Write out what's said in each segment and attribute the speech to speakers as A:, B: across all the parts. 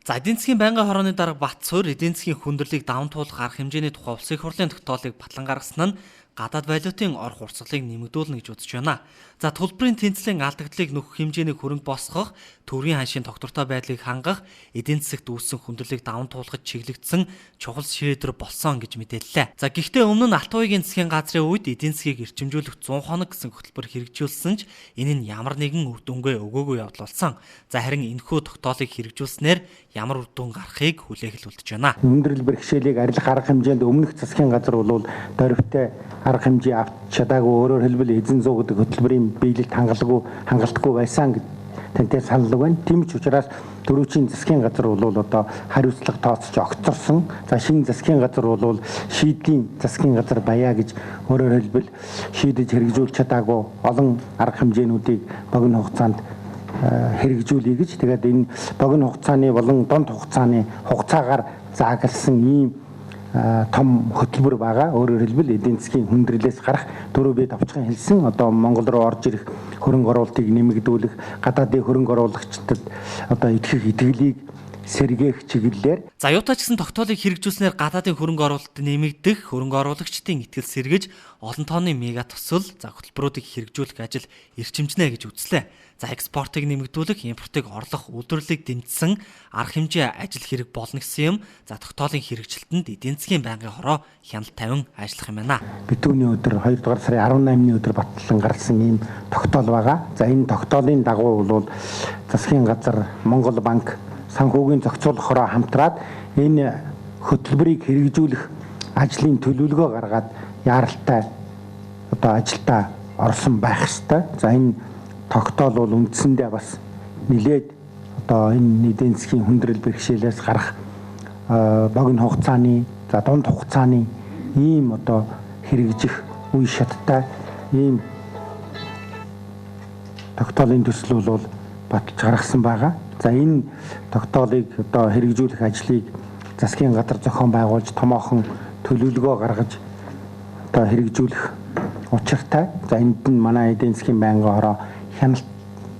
A: За, эдийн засгийн байнгын хорооны дарга Батсуур эдийн засгийн хүндрэлийг даван туулах арга хэмжээний тухай улсын их хурлын тогтоолыг батлан гаргасан нь гадаад валютын орох урсгалыг нэмэгдүүлнэ гэж үзэж байна. За, төлбөрийн тэнцлийн алдагдлыг нөхөх хэмжээний хөрөнгө босгох, төврийн ханшийн тогтвортой байдлыг хангах, эдийн засагт үүссэн хүндрэлийг даван туулахад чиглэгдсэн чухал шийдвэр болсон гэж мэдээллээ. За, гэхдээ өмнө нь Алтан уягийн засгийн газрын үед эдийн засгийг эрчимжүүлэх 100 хоног гэсэн хөтөлбөр хэрэгжүүлсэн ч энэ нь ямар нэгэн үр дүнгээ өгөөгүй явдал болсон. За, харин энэхүү тогтоолыг хэрэгжүүлснээр ямар үр дүн гарахыг хүлээх л үлдэж байна.
B: Хүндрэл бэрхшээлийг арилгах арга хэмжээнд өмнөх засгийн газар бол дөрвтэй арга хэмжээ авч чадаагүй, өөрөөр хэлбэл эзэн зүү гэдэг хөтөлбөрийн биелэлт хангалтгүй байсан гэж тантай санал байна. Тийм ч учраас дөрвчийн засгийн газар бол одоо хариуцлага тооцож огцорсон. За, шинэ засгийн газар бол шийдлийн засгийн газар байя гэж, өөрөөр хэлбэл шийдэж хэрэгжүүлж чадаагүй олон арга хэмжээнүүдийг богино хугацаанд хэрэгжүүлье гэж, тэгээд энэ богино хугацааны болон дунд хугацааны хугацаагаар заагалсан ийм том хөтөлбөр байгаа. Өөрөөр хэлбэл эдийн засгийн хүндрэлээс гарах, түрүү би товчхон хэлсэн, одоо Монгол руу орж ирэх хөрөнгө оруулалтыг нэмэгдүүлэх, гадаадын хөрөнгө оруулагчдад одоо итгэх итгэлийг сэргээх чиглэлээр.
A: За, юутай ч гэсэн тогтоолыг хэрэгжүүлснээр гадаадын хөрөнгө оруулалт нэмэгдэх, хөрөнгө оруулагчдын итгэл сэргэж, олон тооны мега төсөл, за, хөтөлбөрүүдийг хэрэгжүүлэх ажил эрчимжнэ гэж үзлээ. За, экспортыг нэмэгдүүлэх, импортыг орлох, үйлдвэрлэлийг дэмжсэн арга хэмжээ ажил хэрэг болно гэсэн юм. За, тогтоолын хэрэгжилтэнд эдийн засгийн байнгын хороо хяналт тавин ажиллах юм байна.
B: Битүүний өдөр 2 дугаар сарын 18-ны өдөр батлан гарсан ийм тогтоол байгаа. За, энэ тогтоолын дагуу бол засгийн газар, Монгол банк, санхүүгийн зохицуулах хороо хамтраад энэ хөтөлбөрийг хэрэгжүүлэх ажлын төлөвлөгөө гаргаад яаралтай одоо ажилдаа орсон байх ёстой. За, энэ тогтоол бол үндсэндээ бас нэлээд одоо энэ эдийн засгийн хүндрэл бэрхшээлээс гарах богино хугацааны, за, дунд хугацааны ийм одоо хэрэгжих үе шаттай ийм тогтоолын төсөл бол баталж гаргасан байгаа. За, энэ тогтоолыг одоо хэрэгжүүлэх ажлыг засгийн газар зохион байгуулж, томоохон төлөвлөгөө гаргаж одоо хэрэгжүүлэх учиртай. За, энд нь манай эдийн засгийн байнгын хороо хяналт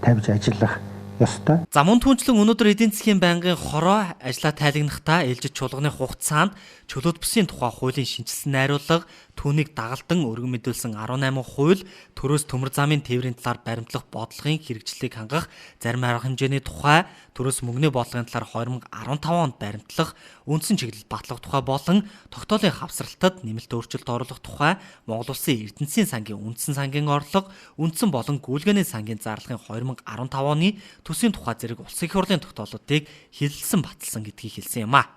B: тавьж ажиллах ёстой.
A: За, мөн түнчлэн өнөөдөр эдийн засгийн байнгын хороо ажлаа тайлагнахдаа ээлжид чуулганы хугацаанд чөлөөт бүсийн тухай хуулийн шинэчилсэн найруулга, түүнийг дагалдан өргөн мэдүүлсэн 18 хууль, төрөөс төмөр замын тээврийн талаар баримтлах бодлогын хэрэгжлийг хангах зарим арга хэмжээний тухай, төрөөс мөнгөний бодлогын талаар 2015 онд баримтлах үндсэн чиглэл батлах тухай болон тогтоолын хавсралтад нэмэлт өөрчлөлт оруулах тухай, Монгол Улсын Эрдэнэсийн сангийн үндсэн сангийн орлого, үндсэн болон гүйлгээний сангийн зарлахын 2015 оны төсвийн тухай зэрэг улсын их хурлын тогтоолуудыг хэлэлсэн баталсан гэдгийг хэлсэн юм а.